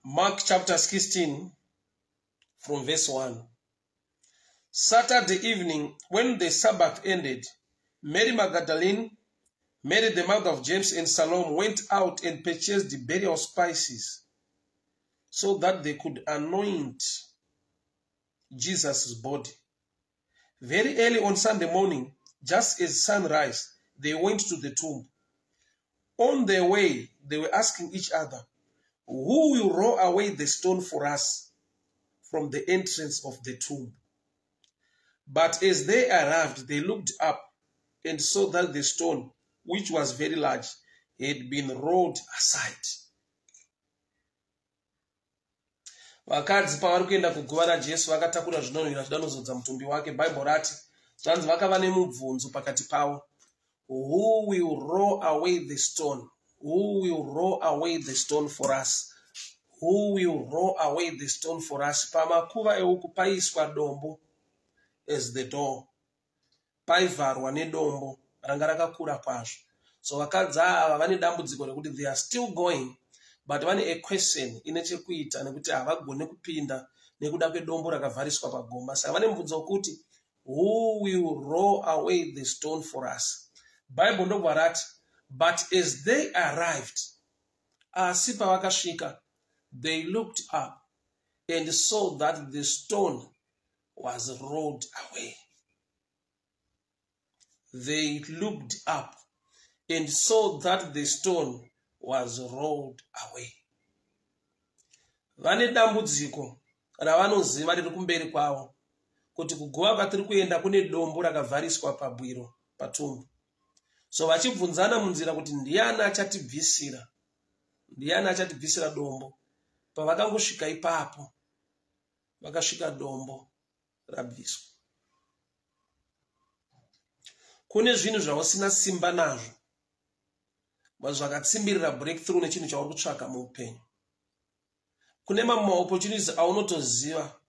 Mark chapter 16 from verse 1. Saturday evening, when the Sabbath ended, Mary Magdalene, Mary the mother of James and Salome went out and purchased the burial spices so that they could anoint Jesus' body. Very early on Sunday morning, just as sunrise, they went to the tomb. On their way, they were asking each other, Who will roll away the stone for us from the entrance of the tomb? But as they arrived, they looked up and saw that the stone, which was very large, had been rolled aside. Vakadzi pavari kuenda kuguva raJesu vakatakura zvinonhuhwira zvidanozodza mutumbi wake, Bible rati zvanzi vakava nemubvunzo pakati pavo. Who will roll away the stone? Who will roll away the stone for us? Who will roll away the stone for us? Pamakuva euku paiswa dombo as the door. Paivharwa nedombo ranga rakakura kwazvo. So vakadzi ava vane dambudziko rekuti they are still going but vane a question ine chekuita nekuti havagone kupinda nekuda kwedombo rakavhariswa pagomba. Saka vane mubvunzo wekuti who will roll away the stone for us? Bible ndobva rati but as they arrived, asi pavakasvika, they looked up and saw that the stone was rolled away. They looked up and saw that the stone was rolled away. Vane dambudziko ravanoziva riri kumberi kwavo kuti kuguva kwatiri kuenda kune dombo rakavhariswa pabwiro patumbu. So vachibvunzana munzira kuti ndiani achatibvisira, ndiani achatibvisira dombo. Pavakangosvika ipapo, vakasvika dombo rabviswa. Kune zvinhu zvausina simba nazvo but zvakatsimbirira breakthrough nechinhu chauri kutsvaka muupenyu. Kune mamwe maopportunities aunotoziva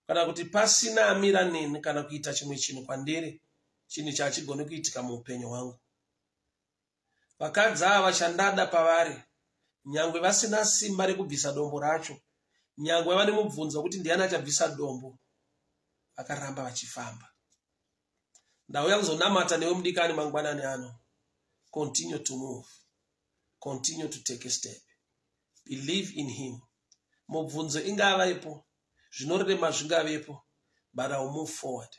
kana kuti pasina amira neni kana kuita chimwe chinhu kwandiri, chinhu chachigone kuitika muupenyu hwangu. Vakadzi ava chandada pavari, nyangwe vasina simba rekubvisa dombo racho, nyangwe vane mubvunzo wekuti ndiani achabvisa dombo, vakaramba vachifamba. Ndauya kuzonamata newe mudikani mangwanani ano. Continue to move. Continue to take a step. Believe in him. Mubvunzo ingava ipo, zvinorema zvingavepo, but I will move forward.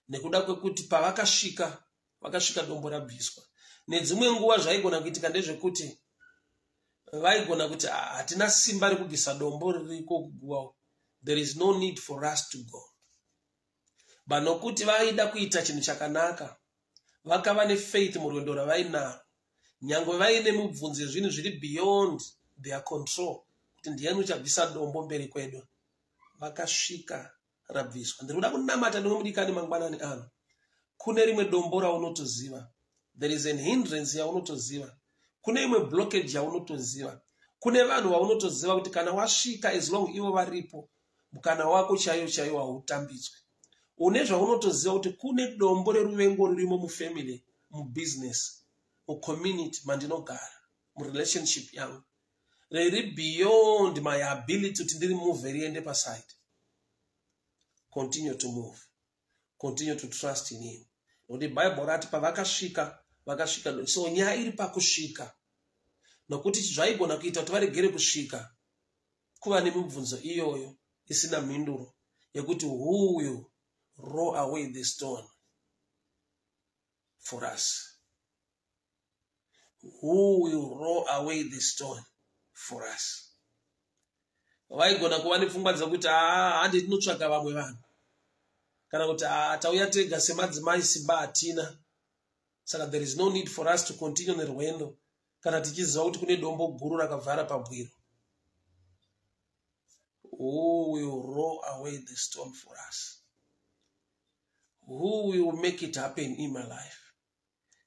Nekuda kwekuti pavakasvika, vakasvika dombo rabviswa. Nedzimwe nguva zvaigona kuitika ndezvekuti vaigona kuti ah, hatina simba rekubvisa dombo ririko kuguva. There is no need for us to go. But nokuti vaida kuita chinhu chakanaka, vakava nefaith murwendo ravainaro. Nyangwe vaine mubvunzo yezvinhu zviri beyond their control, kuti ndiani uchabvisa dombo mberi kwedu, vakasvika rabviswa. Ndiri kuda kunamata newe mudikani mangwanani ano. Kune rimwe dombo raunotoziva. There is an hindrance yaunotoziva. Kune imwe blockage yaunotoziva. Kune vanhu vaunotoziva kuti kana wasvika as long ivo varipo, mukana wako chaiyo chaiwo hautambidzwi. Une zvaunotoziva kuti kune dombo reruvengo ririmo mufamily, mubusiness, mucommunity mandinogara, murelationship yangu, riri beyond my ability kuti ndiri move riende paside. Continue to move. Continue to trust in him. Nokuti Bible rati pavakasvika, vakasvika. So nyaya iri pakusvika. Nokuti zvaigona kuita kuti varegere kusvika kuva nemibvunzo iyoyo isina mhinduro yekuti who will roll away the stone for us? Who will roll away the stone for us? Vaigona kuva nepfungwa dzekuti haa hande tinotsvaga vamwe vanhu, kana kuti haa tauya tega semadzimai simba hatina, saka there is no need for us to continue nerwendo kana tichiziva kuti kune dombo guru rakavhara pabwiro. Who will roll away the stone for us? Who will make it happen in my life?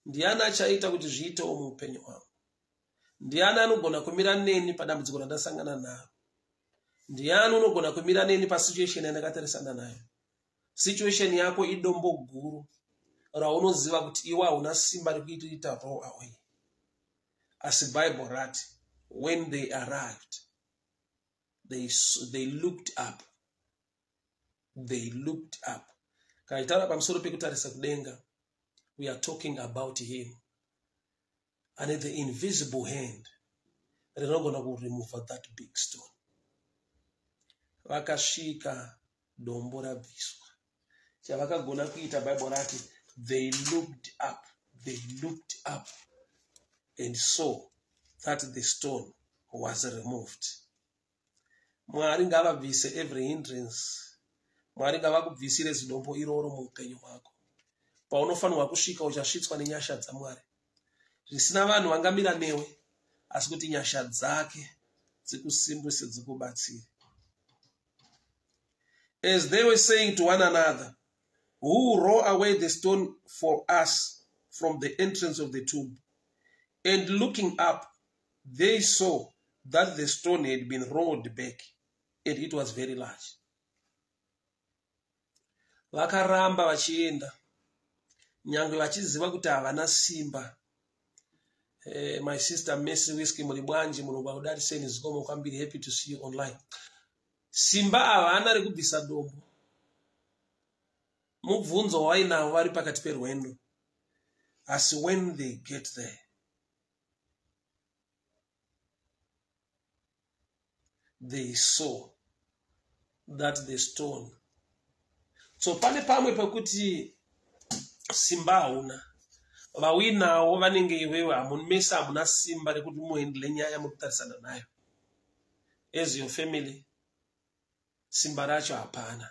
Ndiani achaita kuti zviitewo muupenyu hwangu? Ndiani anogona kumira neni padambudziko randasangana naro? Ndiani unogona kumira neni pasituation yandakatarisana nayo? Situation yako idombo guru raunoziva kuti iwe hauna simba rekuita roll away. Asi Bible rati when they arrived, They looked up. They looked up. Kana tichitaura pamusoro pekutarisa kudenga, we are talking about him ane the invisible hand rinogona kuremova that big stone. Vakasvika dombo rabviswa. Chavakagona kuita, Bible rati they looked up. They looked up and saw that the stone was removed. Mwari ngavabvise every hindrance. Mwari ngavakubvisire zidombo iroro muupenyu hwako. Paunofanirwa kusvika uchasvitswa nenyasha dzaMwari. Zvisina vanhu vangamira newe, asi kuti nyasha dzake dzikusimbise, dzikubatsire. As they were saying to one another, "Who will roll away the stone for us from the entrance of the tomb?" And looking up, they saw that the stone had been rolled back, and it was very large. Vakaramba vachienda nyange vachiziva kuti havana simba. My sister Mercy Whisky, muri bwanji? Munogwa kudariseni? Zikomo kwambiri. Happy to see you online. Simba havana rekubvisa dombo. Mubvunzo wainawo vari pakati perwendo, asi when they get there, they saw that the stone. So pane pamwe pekuti simba hauna, vauinawo vanenge iwewe hamumese, hamuna simba rekuti muhandle nyaya muri kutarisana nayo as your family. Simba racho hapana,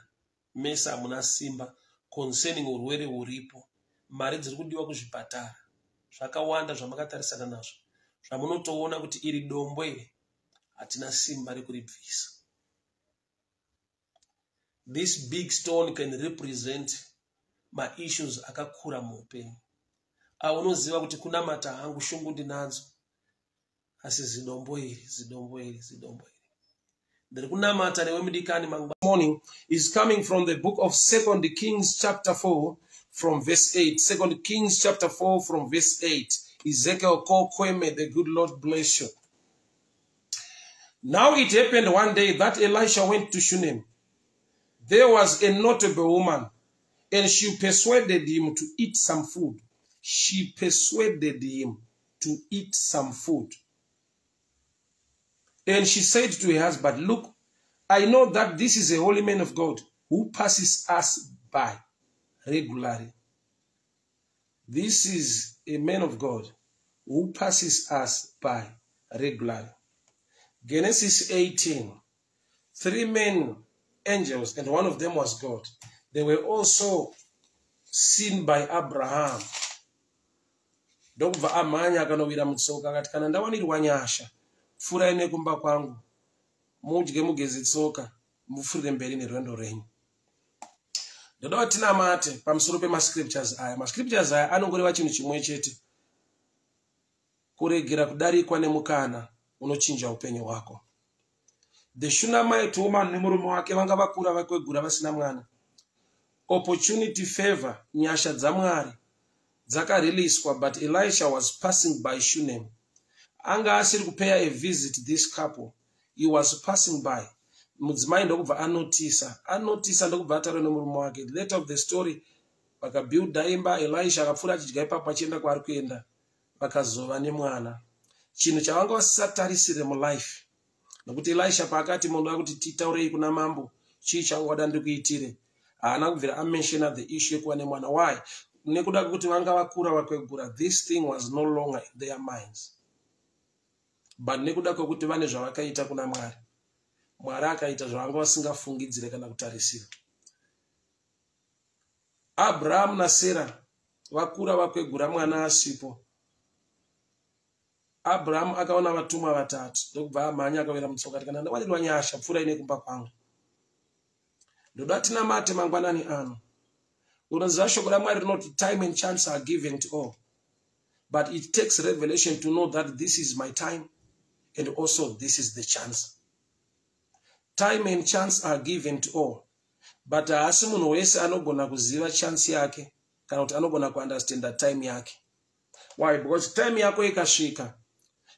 mese hamuna simba concerning urwere huripo, mari dziri kudiwa kuzvipatara, zvakawanda zvamakatarisana nazvo zvamunotoona kuti iri dombo iri hatina simba rekuribvisa. This big stone can represent maissues akakura muupenyu aunoziva kuti kunamata hangu, shungu ndinadzo, asi zidombo iri, zidombo iri, zidombo iri. Ndiri kunamata newe mudikani. Morning is coming from the book of Second Kings chapter 4 from verse 8. Second Kings chapter 4 from verse 8. Ezekiel Kokweme, the good Lord bless you. Now it happened one day that Elisha went to Shunem. There was a notable woman, and she persuaded him to eat some food. She persuaded him to eat some food. And she said to her husband, "Look, I know that this is a holy man of God who passes us by regularly." This is a man of God who passes us by regularly. Genesis 18. Three men, angels, and one of them was God. They were also seen by Abraham. Ndokubva amhanya akanowira mutsoka akati, "Kana ndawanirwa nyasha, pfuurai nekumba kwangu, mudye, mugeze tsoka, mupfuurire mberi nerwendo rwenyu." Ndoda kuti tinamate pamusoro pemascriptures aya. Mascriptures aya anongoreva chinhu chimwe chete: kuregera kudarikwa nemukana unochinja upenyu hwako. The Shunammite woman nemurume wake vanga vakura, vakwegura, vasina mwana. Opportunity, favor, nyasha dzaMwari dzakariliswa, but Elisha was passing by Shunem. Anga asiri kupaya a visit this couple, he was passing by. Mudzimai ndokubva anotisa, anotisa, ndokubva ataura nemurume wake. Later of the story, vakabuilda imba. Elisha akapfuura achidya ipapo achienda kwaari kuenda. Vakazova nemwana, chinhu chavanga vasisatarisire mulife, nokuti Elisha paakati, "Munoda kuti titaurei kuna mambo? Chii chaungada ndikuitire?" haana kubvira amentiona the issue yekuva nemwana. Why? Nekuda kwekuti vanga vakura, vakwegura. This thing was no longer in their minds, but nekuda kwekuti vane zvavakaita kuna Mwari, Mwari akaita zvavanga vasingafungidzire kana kutarisira. Abrahamu naSara vakura, vakwegura, mwana asipo. Abrahamu akaona vatumwa vatatu, ndokubva amhanya akawira mutsoka ati, "Kana ndawanirwa nyasha, pfuurai nekumba kwangu." Ndoda tinamate mangwanani ano. Unoziva shoko raMwari rinoti time and chance are given to all, but it takes revelation to know that this is my time and also this is the chance. Time and chance are given to all, but haasi munhu wese anogona kuziva chance yake kana kuti anogona kuunderstanda time yake. Why? Because time yako ikasvika,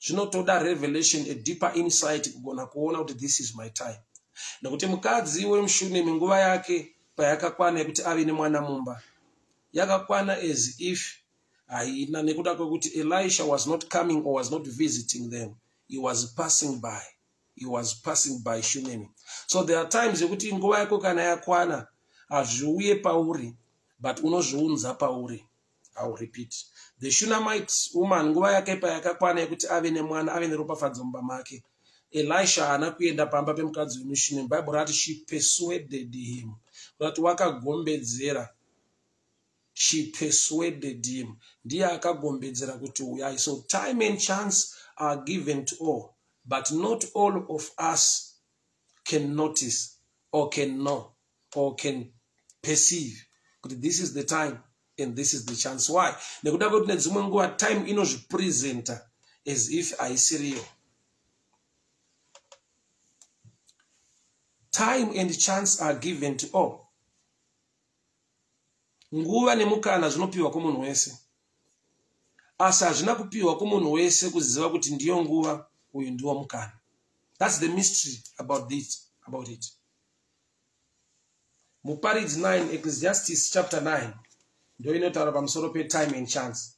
Zvinotoda revelation, a deeper insight kugona kuona kuti this is my time. Nekuti mukadzi wemuShunemi nguva yake payakakwana yekuti ave nemwana mumba, yakakwana as if haina, nekuda kwekuti Elisha was not coming or was not visiting them. He was passing by. He was passing by Shunemi. So there are times yekuti nguva yako kana yakwana hazviuye pauri, but unozviunza pauri. I will repeat. The Shunammite woman nguva yake payakakwana yekuti ave nemwana, ave neropafadzo mumba make, Elisha haana kuenda pamba pemukadzi wemuShunemi. Bible rati she persuaded him. Rati wakagombedzera. She persuaded him. Ndiye akagombedzera kuti uyai. So time and chance are given to all, but not all of us can notice or can know or can perceive kuti this is the time and this is the chance. Why? Nekuda kwekuti nedzimwe nguva time inozvipresenta as if haisiriyo. Time and chance are given to all. Nguva nemukana zvinopiwa kumunhu wese, asi hazvina kupiwa kumunhu wese kuziva kuti ndiyo nguva, uyu ndiwo mukana. That's the mystery about this, about it. Muparidzi 9, Ecclesiastes chapter 9, ndo inotaura pamusoro petime and chance.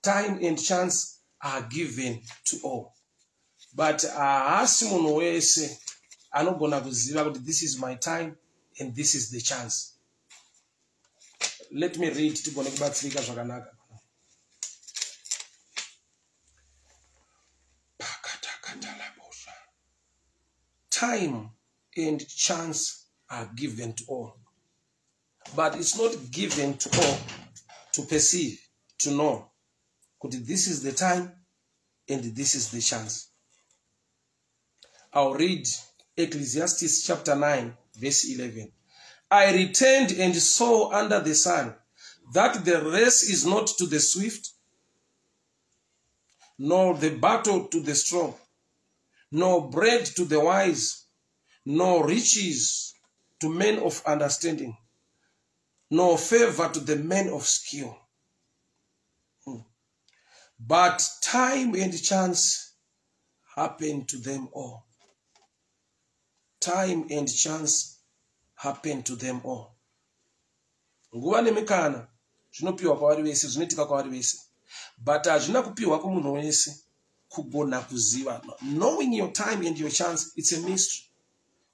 Time and chance are given to all, but haasi munhu wese anogona kuziva kuti this is my time and this is the chance. Let me read tigone kubatsirika zvakanaka. Time and chance are given to all, but it's not given to all to perceive, to know kuti this is the time and this is the chance. I'll read Ecclesiastes chapter 9 verse 11. I returned and saw under the sun that the race is not to the swift, nor the battle to the strong, nor bread to the wise, nor riches to men of understanding, nor favor to the men of skill. But time and chance happen to them all. Time and chance happen to them all. Nguva nemikana zvinopiwa kwavari vese, zvinoitika kwavari vese, but hazvina kupiwa kumunhu wese kugona kuziva. Knowing your time and your chance, it's a mystery,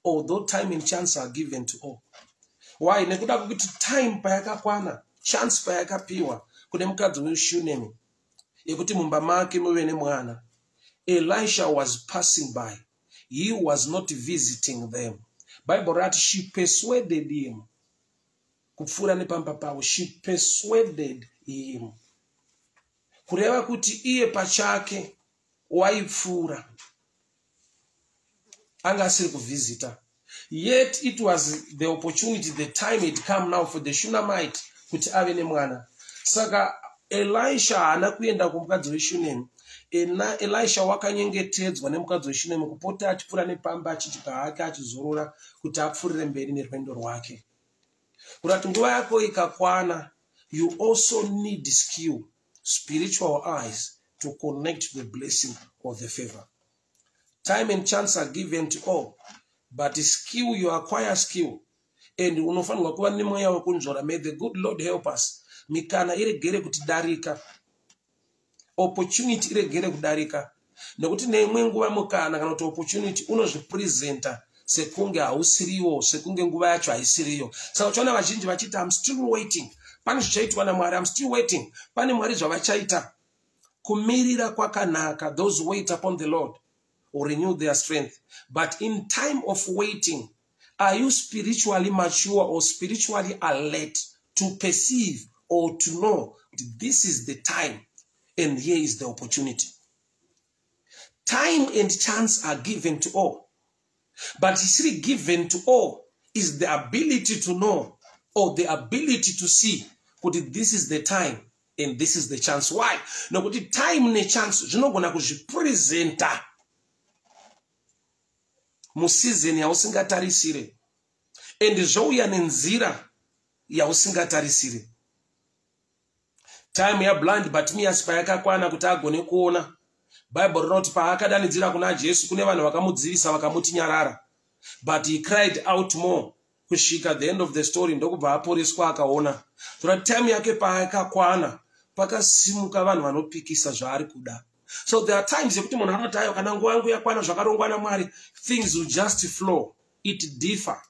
although time and chance are given to all. Why? Nekuda kwekuti time payakakwana, chance payakapiwa kune mukadzi weShunemi yekuti mumba make muve nemwana, Elisha was passing by. He was not visiting them. Bible rati she persuaded him kupfuura nepamba pavo. She persuaded him, kureva kuti iye pachake waipfuura, anga asiri kuvhizita. Yet it was the opportunity, the time had come now for the Shunammite kuti ave nemwana. Saka Elisha haana kuenda kumukadzi weShunemi. Elisha wakanyengetedzwa nemukadzi weShunemi kupota achipfuura nepamba, achidya hake, achizorora, kuti apfuurire mberi nerwendo rwake. Kurati nguva yako ikakwana, you also need skill, spiritual eyes, to connect the blessing or the favor. Time and chance are given to all, but skill, you acquire skill, and unofanirwa kuva nemweya wekunzvora. May the good Lord help us. Mikana iregere kuti darika, opportunity iregere kudarika, nekuti neimwe nguva mukana kana kuti opportunity unozvipresenta sekunge hausiriwo, sekunge nguva yacho haisiriyo. Saka uchiona vazhinji vachiti, "I'm still waiting, pane zvichaitwa naMwari, I'm still waiting, pane Mwari zvavachaita." Kumirira kwakanaka. Those wait upon the Lord will renew their strength. But in time of waiting, are you spiritually mature or spiritually alert to perceive or to know that this is the time and here is the opportunity? Time and chance are given to all, but isiri given to all is the ability to know or the ability to see kuti this is the time and this is the chance. Why? Nokuti time nechance zvinogona kuzvipresenta museason yausingatarisire and zvouya nenzira yausingatarisire. Time yablind Bartimaeus payakakwana kuti agone kuona, Bhaibheri rinoti paakadanidzira kuna Jesu, kune vanhu vakamudzivisa, vakamuti nyarara, but he cried out more kusvika the end of the story, ndokubva aporeswa, akaona. Tora time yake paakakwana, pakasimuka vanhu vanopikisa zvaari kuda. So there are times yekuti munhu anoti, "Ayo, kana nguva yangu yakwana, zvakarongwa naMwari, things will just flow." It differ.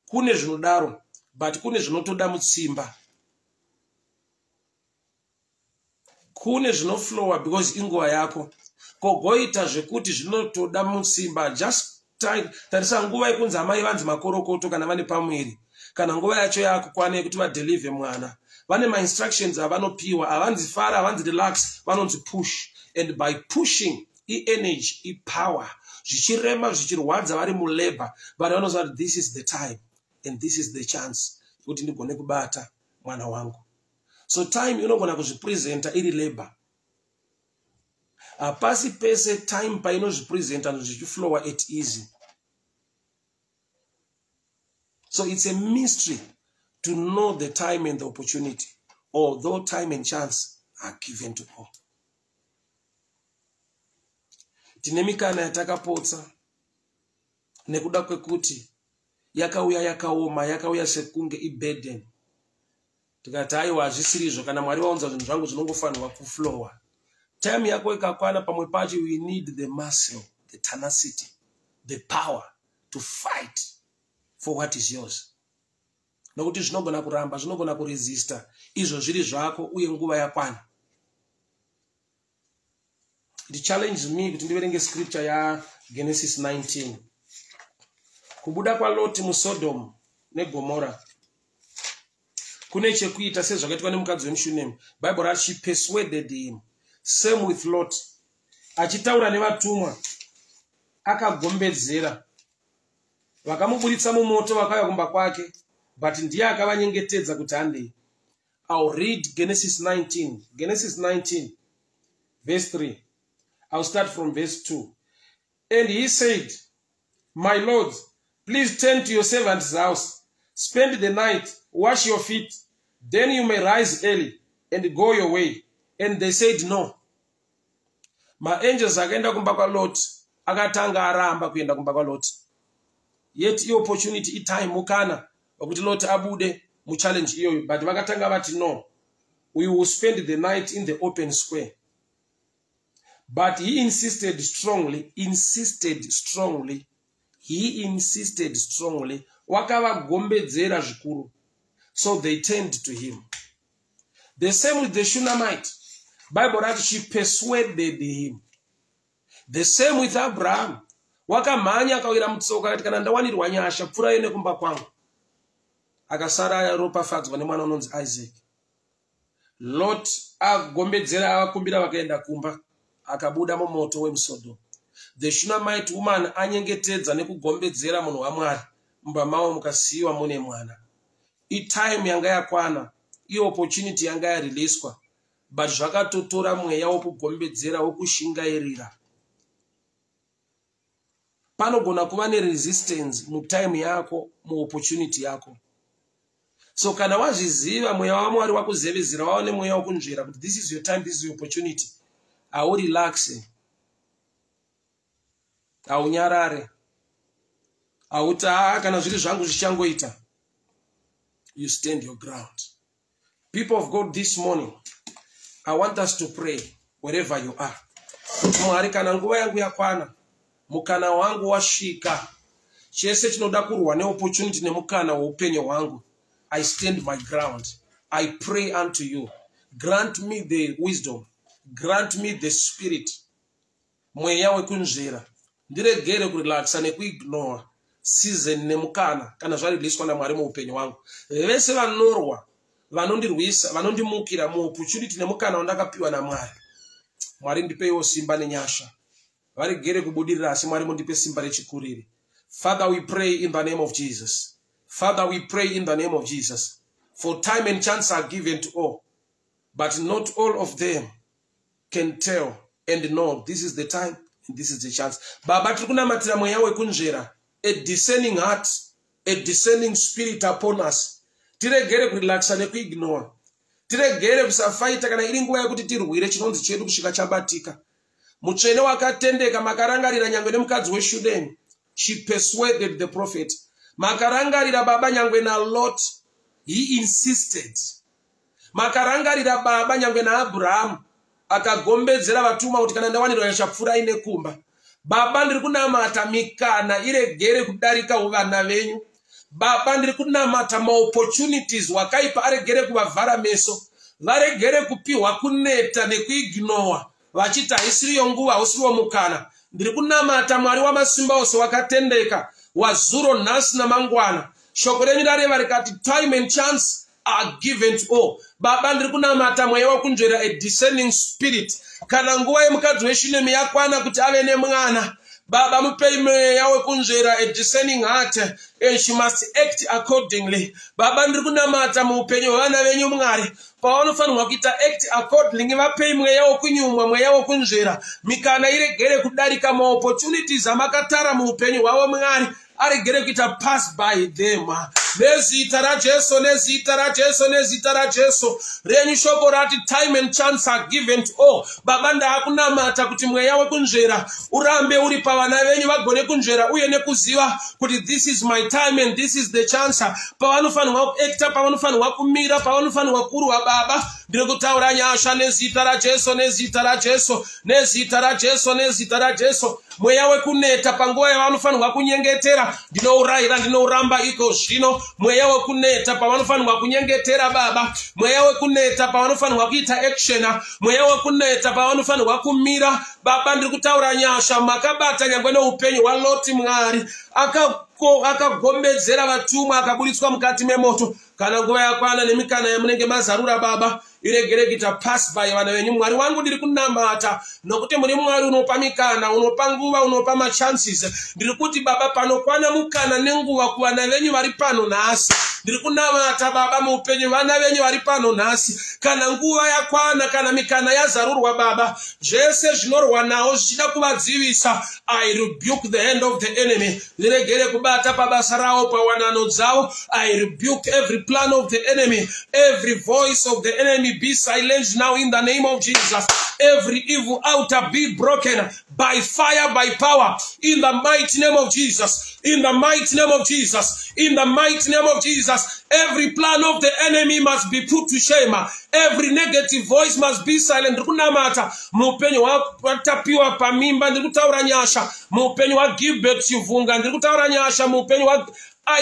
Kune zvinodaro, but kune zvinotoda mutsimba. Kune zvinoflowa because inguva yako, kogoita zvekuti zvinotoda mutsimba. Just tarisa nguva yekunzi amai vanzi makorokoto kana vane pamuviri. Kana nguva yacho yakukwana yekuti vadeliver mwana, vane mainstructions avanopiwa. Havanzi fara, havanzi relax, vanonzi push. And by pushing, ienergy, ipower, zvichirema, zvichirwadza, vari mulabour, but vanoziva kuti this is the time and this is the chance yekuti ndigone kubata mwana wangu. So time inogona kuzvipresenta iri labor. Hapasi pese time painozvipresenta zvichiflowa at easy. So it's a mystery to know the time and the opportunity, although time and chance are given to all. Tine mikana yatakapotsa nekuda kwekuti yakauya yakaoma, yakauya sekunge iburden. Tikati, "Aiwa, hazvisiri izvo. Kana Mwari vaunza zvinhu zvangu, zvinongofanirwa kuflowa." Time yako ikakwana, pamwe pacho we need the muscle, the tenacity, the power to fight for what is yours, nokuti zvinogona kuramba, zvinogona kuresista izvo zviri zvako uye nguva yakwana. It challenges me kuti ndiverenge scripture yaGenesis 19, kubuda kwaLoti muSodom neGomora. Kune chekuita sezvakaitwa nemukadzi wemuShunemi. Bible rati she persuaded him. Same with Lot, achitaura nevatumwa, akagombedzera, vakamuburitsa mumoto, vakauya kumba kwake, but ndiye akavanyengetedza kuti handei. I'll read Genesis 19, Genesis 19 verse 3. I'll start from verse 2. "And he said, 'My lords, please turn to your servant's house. Spend the night, wash your feet, then you may rise early and go your way.' And they said no." Maangels akaenda kumba kwaLot, akatanga aramba kuenda kumba kwaLot. Yet iopportunity, itime, mukana wekuti Lot abude muchallenge iyoyo, but vakatanga vati, "No, we will spend the night in the open square." But he insisted strongly, insisted strongly, he insisted strongly, wakavagombedzera zvikuru. So they turned to him. The same with the Shunammite. Bible rati she persuaded him. The same with Abraham. Wakamhanya, akawira mutsoka, akati, "Kana ndawanirwa nyasha, pfuurai nekumba kwangu." Akasara aropafadzwa nemwana unonzi Isaac. Lot agombedzera, avakumbira, vakaenda kumba, akabuda mumoto wemuSodom. The Shunammite woman anyengetedza nekugombedzera munhu waMwari, mumba mavo mukasiyiwa mune mwana. Itime yanga yakwana, iopportunity yanga yariliswa, but zvakatotora mweya wokugombedzera, wokushingairira. Panogona kuva neresistance mutime yako, muopportunity yako. So kana wazviziva, mweya waMwari wakuzevezera, wava nemweya wokunzvera kuti this is your time, this is your opportunity, haurelaxe, haunyarare, hauti, "Haa, kana zviri zvangu zvichangoita." You stand your ground. People of God, this morning I want us to pray wherever you are. Mwari, kana nguva yangu yakwana, mukana wangu wasvika, chese chinoda kurwa neopportunity nemukana weupenyu hwangu, I stand my ground. I pray unto you, grant me the wisdom, grant me the spirit, mweya wekunzvera, ndiregere kurelaxa nekuignore season nemukana kana zvariliswa naMwari muupenyu hwangu. Vese vanorwa, vanondirwisa, vanondimukira muopportunity nemukana wandakapiwa naMwari, Mwari ndipeiwo simba nenyasha. Varegere kubudirira, asi Mwari mundipe simba rechikuriri. Father, we pray in the name of Jesus. Father, we pray in the name of Jesus, for time and chance are given to all, but not all of them can tell and know this is the time and this is the chance. Baba, tiri kunamatira mweya wekunzvera, a discerning heart, a discerning spirit upon us. Tiregere kurelaxa nekuignore, tiregere kusafaita kana iri nguva yekuti tirwire chinonzi chedu kusvika chabatika. Mutsvene wakatendeka, makarangarira nyangwe nemukadzi weShunemi. She persuaded the prophet. Makarangarira, Baba, nyangwe naLot. He insisted. Makarangarira, Baba, nyangwe naAbhurahamu, akagombedzera vatumwa kuti kana ndawanirwa nyasha, pfuurai nekumba. Baba, ndiri kunamata mikana iregere kudarika uvana venyu. Baba, ndiri kunamata maopportunities wakaipa aregere kuvavhara meso, varegere kupiwa kuneta nekuignora vachiti haisiriyo nguva, hausiriwo mukana. Ndiri kunamata, Mwari wamasimba ose wakatendeka, wazuro, nhasi namangwana. Shoko renyu rareva rikati, "Time and chance are given to all." Baba, ndiri kunamata mweya wekunzvera, a discerning spirit. Kana nguva yemukadzi weShunemi yakwana kuti ave nemwana, Baba, mupei mweya wekunzvera, a discerning heart, and she must act accordingly. Baba, ndiri kunamata muupenyu hwevana venyu, Mwari, pavanofanirwa kuita act accordingly, vapei mweya wekunyumwa, mweya wekunzvera. Mikana iregere kudarika, maopportunities amakatara muupenyu hwavo, Mwari, aregere kuita pass by them. Nezita raJesu, nezita raJesu, nezita raJesu. Renyu shoko rati, "Time and chance are given to all." Baba, ndaakunamata kuti mweya wekunzvera urambe uri pavana venyu, vagone kunzvera uye nekuziva kuti this is my time and this is the chance, pavanofanirwa kuacta, pavanofanirwa kumira, pavanofanirwa kurwa. Baba, ndiri kutaura nyasha nezita raJesu, nezita raJesu, nezita raJesu, nezita raJesu. Mweya wekuneta panguva yavanofanirwa kunyengetera, ndinourayira, ndinouramba iko zvino. Mweya wekuneta pavanofanirwa kunyengetera, Baba, mweya wekuneta pavanofanirwa kuita action, mweya wekuneta pavanofanirwa kumira, Baba, ndiri kutaura nyasha. Makabata nyangwe neupenyu hwaLoti, Mwari, akagombedzera vatumwa, akaburitswa mukati memoto. Kana nguva yakwana nemikana yamunenge mazarura, Baba, iregere kuita pass by vana venyu. Mwari wangu, ndiri kunamata nokuti muri Mwari unopa mikana, unopa nguva, unopa machances. Ndiri kuti, Baba, panokwana mukana nenguva kuvana venyu vari pano nhasi, ndiri kunamata, Baba, muupenyu vana venyu vari pano nhasi, kana nguva yakwana, kana mikana yazarurwa, Baba, zvese zvinorwa nawo zvichida kuvadzivisa, I rebuke the hand of the enemy. Riregere kubata pabasa ravo, pawanano dzavo. I rebuke every plan of the enemy. Every voice of the enemy be silenced now in the name of Jesus. Every evil altar be broken by fire, by power, in the mighty name of Jesus, in the mighty name of Jesus, in the mighty name of Jesus. Every plan of the enemy must be put to shame. Every negative voice must be silent. Ndiri kunamata muupenyu hwaTapiwa Pamimba. Ndiri kutaura nyasha muupenyu hwaGilbert Chivhunga. Ndiri kutaura nyasha muupenyu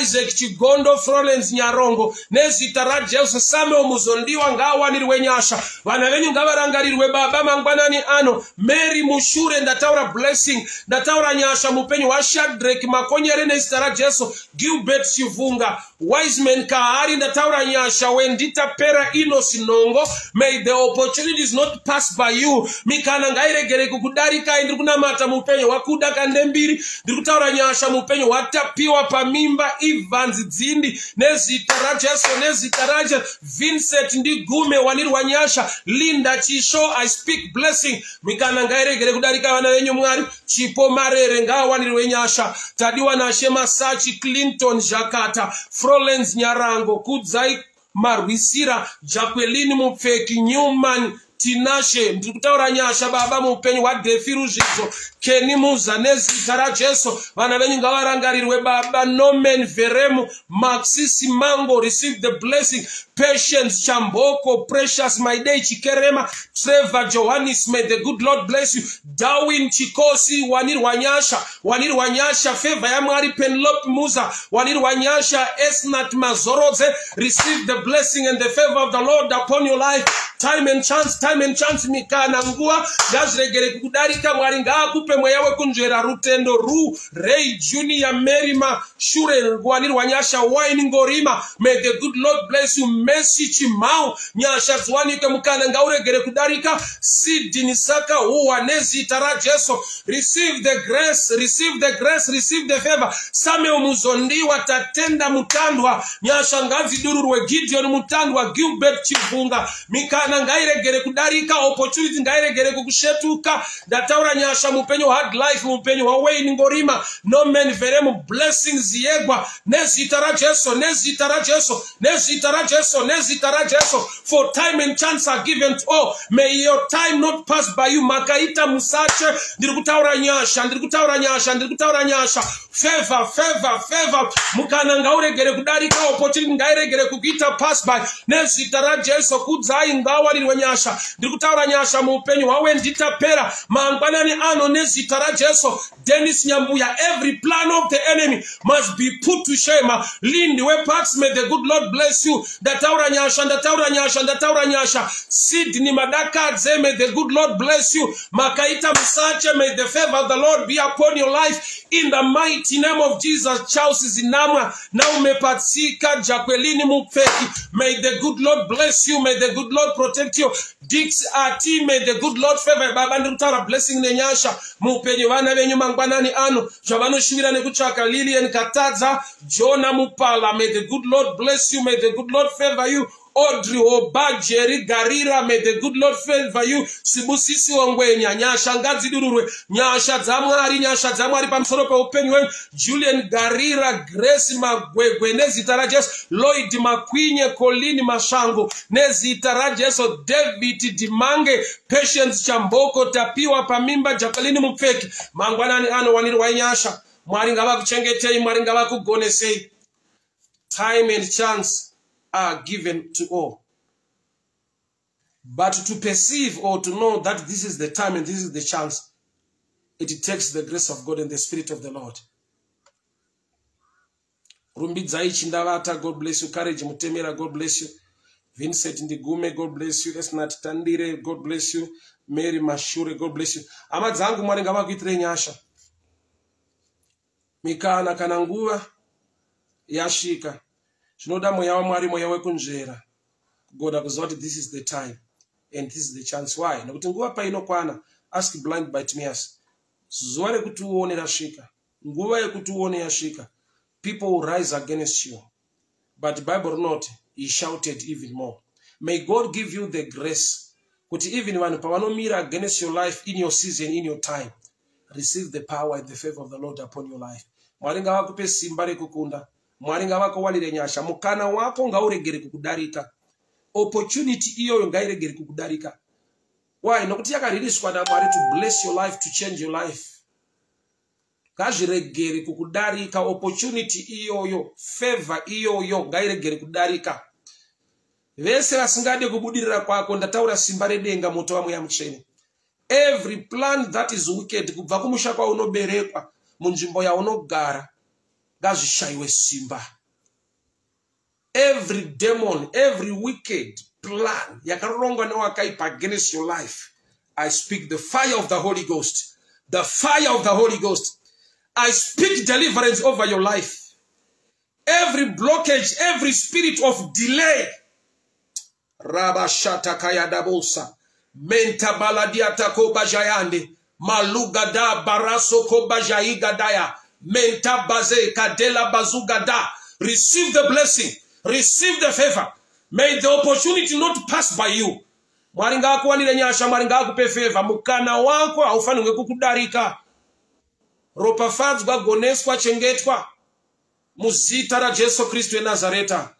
Isaac Chigondo, Florence Nyarongo, nezita raJesu. Samuel Muzondiwa ngaawanirwe nyasha. Vana venyu ngavarangarirwe, Baba, mangwanani ano. Mary Mushure, ndataura blessing, ndataura nyasha muupenyu hwaShadrek Makonyere, nezita raJesu. Gilbert Chivhunga, Wiseman Kahari, ndataura nyasha. Wenditapera Inos Nongo, may the opportunities not pass by you. Mikana ngairegere kukudarikai. Ndiri kunamata muupenyu hwaKuda Kandembiri. Ndiri kutaura nyasha muupenyu hwaTapiwa Pamimba, Evans Dzindi, nezita raJesu, nezita raJesu. Vincent Ndigume, wanirwa nyasha. Linda Chisho, I speak blessing. Mikana ngairegere kudarika vana venyu, Mwari. Chipo Marere ngaawanirwe nyasha. Tadiwa Nashe Masachi, Clinton Jakata, Frolens Nyarango, Kudzai Marwisira, Jacqueline Mupfeki, Newman Tinashe. Ndiri kutaura nyasha, Baba, muupenyu hwaDefi Ruzvidzo, Keni Muza, nezita raJesu. Vana venyu ngavarangarirwe, Baba. Norman Veremu, Maxisi Mango, receive the blessing. Patience Chamboko, Precious Maidei Chikerema, Trevor Johannis, may the good Lord bless you. Darwin Chikosi, wanirwa nyasha, wanirwa nyasha, favor yaMwari. Penelope Muza, wanirwa nyasha. Esnat Mazorodze, receive the blessing and the favor of the Lord upon your life. Time and chance, time and chance, mikana, nguva ngazviregere kukudarika. Mwari ngaakupe mweya wekunzvera, rutendo. Ru Ray Junior, Mary Mashure, wanirwa nyasha. Wine Ngorima, may the good Lord bless you. Mercy Chimau, nyasha dziwanike, mukana ngauregere kudarika. Sidini Saka Huwa, nezita raJesu, receive the grace, receive the grace, receive the favor. Samuel Muzondiwa, Tatenda Mutandwa, nyasha ngadzidururwe. Gideon Mutandwa, Gilbert Chivunga, mikana ngairegere kudarika. kudarika. Opportunity ngairegere kukusvetuka. Ndataura nyasha muupenyu hard life, muupenyu hwaWayne Ngorima, Norman Veremu, Blessings Yegwa, nezita raJesu, nezita raJesu, nezita raJesu, nezita raJesu. For time and chance are given to all. May your time not pass by you. Makaita musache. Ndiri kutaura nyasha, ndiri kutaura nyasha, ndiri kutaura nyasha. Favor, favor, favor. Mukana ngauregere kudarika. Opportunity ngairegere kukuita pass by, nezita raJesu. Kudzai ngawarirwe nyasha. Ndiri kutaura nyasha muupenyu hwawe. Nditapera mangwanani ano, nezita raJesu. Denis Nyambuya, every plan of the enemy must be put to shame. Lindiwe Parks, may the good Lord bless you. Ndataura nyasha, ndataura nyasha, ndataura nyasha. Sydney Madakadze, may the good Lord bless you. Makaita Musache, may the favor of the Lord be upon your life in the mighty name of Jesus. Charles Zinamwa, Naume Patsika, Jacqueline Mupfeki, may the good Lord bless you. May the good Lord protect you. Dix Ati, may the good Lord favor. Baba, ndiri kutaura blessing nenyasha muupenyu vana venyu mangwanani ano, zvavanoshuvira nekutsvaka. Lilian Katadza, Jona Mupala, may the good Lord bless you. May the good Lord favor you. Audrey Hoba, Jerry Garira, may the good Lord favor you. Sibusisi Wangwenya, nyasha ngadzidururwe, nyasha dzaMwari, nyasha dzaMwari pamusoro peupenyu hwenyu. Julian Garira, Grace Magwegwe, nezita raJesu. Lloyd Makwinye, Colin Mashango, nezita raJesu. David Dimange, Patience Chamboko, Tapiwa Pamimba, Jacqueline Mupfeki, mangwanani ano wanirwai nyasha. Mwari ngavakuchengetei, Mwari ngavakugonesei. Time and chance are given to all. But to perceive or to know that this is the time and this is the chance, it takes the grace of God and the Spirit of the Lord. Rumbidzai Chindavata, God bless you. Courage Mutemera, God bless you. Vincent Ndigume, God bless you. Esnat Tandire, God bless you. Mary Mashure, God bless you. Hama dzangu, Mwari ngavakuitirei nyasha. Mikana kana nguva yasvika, zvinoda mweya waMwari, mweya wekunzvera, kugona kuziva kuti this is the time and this is the chance. Why? Nekuti nguva painokwana, ask blind Bartimaeus, zuva rekuti uone rasvika, nguva yekuti uone yasvika, people will rise against you. But Bible rinoti he shouted even more. May God give you the grace kuti even vanhu pavanomira against your life in your season, in your time, receive the power and the favor of the Lord upon your life. Mwari ngavakupe simba rekukunda. Mwari ngavakuwanire nyasha. Mukana wako ngauregere kukudarika. Opportunity iyoyo ngairegere kukudarika. Why? Nokuti yakaririswa naMwari to bless your life, to change your life. Ngazviregere kukudarika. Opportunity iyoyo, favor iyoyo ngairegere kudarika. Vese vasingade kubudirira kwako, ndataura simba redenga, moto wamweya mutsvene. Every plan that is wicked kubva kumusha kwaunoberekwa, munzvimbo yaunogara, ngazvishayiwe simba. Every demon, every wicked plan yakarongwa newakaipa against your life, I speak the fire of the Holy Ghost, the fire of the Holy Ghost. I speak deliverance over your life. Every blockage, every spirit of delay, rabashatakayadabosa mentabaladiatakobajayande malugada barasokobajaigadaya mentabaze kadela bazugada. Receive the blessing, receive the favor. May the opportunity not pass by you. Mwari ngaakuwanire nyasha, Mwari ngaakupe favor. Mukana wako haufanirwe kukudarika. Ropafadzwa, goneswa, chengetwa muzita raJesu Kristu weNazareta.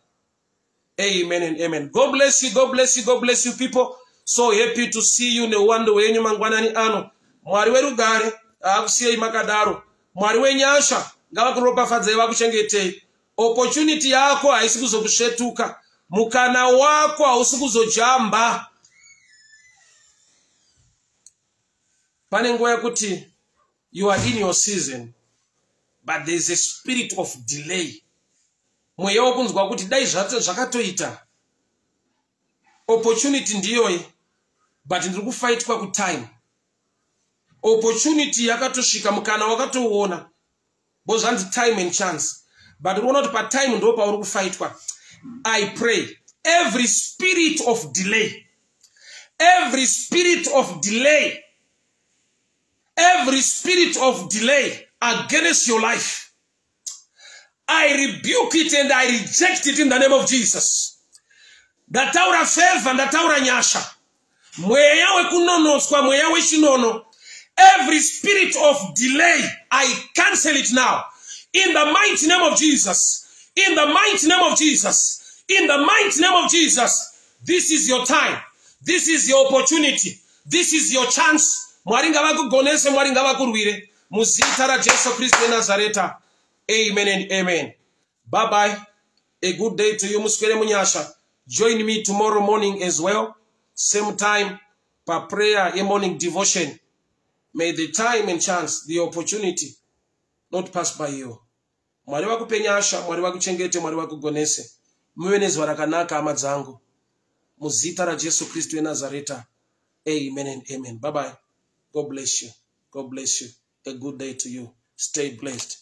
Amen and amen. God bless you, God bless you, God bless you, people. So happy to see you neuwando hwenyu mangwanani ano. Mwari werugare haakusiyei makadaro. Mwari wenyasha ngavakuropafadzei, vakuchengetei. Opportunity yako haisi kuzokusvetuka. Mukana wako hausi kuzojamba. Pane nguva yekuti you are in your season, but there is a spirit of delay, mweya wokunzwa kuti dai zvakatoita. Opportunity ndiyoyi, but ndiri kufaitwa kutime. Opportunity yakatosvika, mukana wakatouona, bo zvanzi time and chance, but uri kuona kuti patime ndo pauri kufaitwa. I pray every spirit of delay, every spirit of delay, every spirit of delay against your life, I rebuke it and I reject it in the name of Jesus. Ndataura favor, ndataura nyasha. Mweya wekunonotswa, mweya wechinono, every spirit of delay, I cancel it now in the mighty name of Jesus, in the mighty name of Jesus, in the mighty name of Jesus. This is your time, this is your opportunity, this is your chance. Mwari ngavakugonese, Mwari ngavakurwire muzita raJesu Kristu weNazareta. Amen and amen. Bye bye, a good day to you. Muswere munyasha. Join me tomorrow morning as well, same time, paprayer yemorning devotion. May the time and chance, the opportunity, not pass by you. Mwari vakupe nyasha, Mwari vakuchengete, Mwari vakugonese. Muve nezuva rakanaka, hama dzangu, muzita raJesu Kristu weNazareta. Amen and amen. Bye bye. God bless you, God bless you. A good day to you. Stay blessed.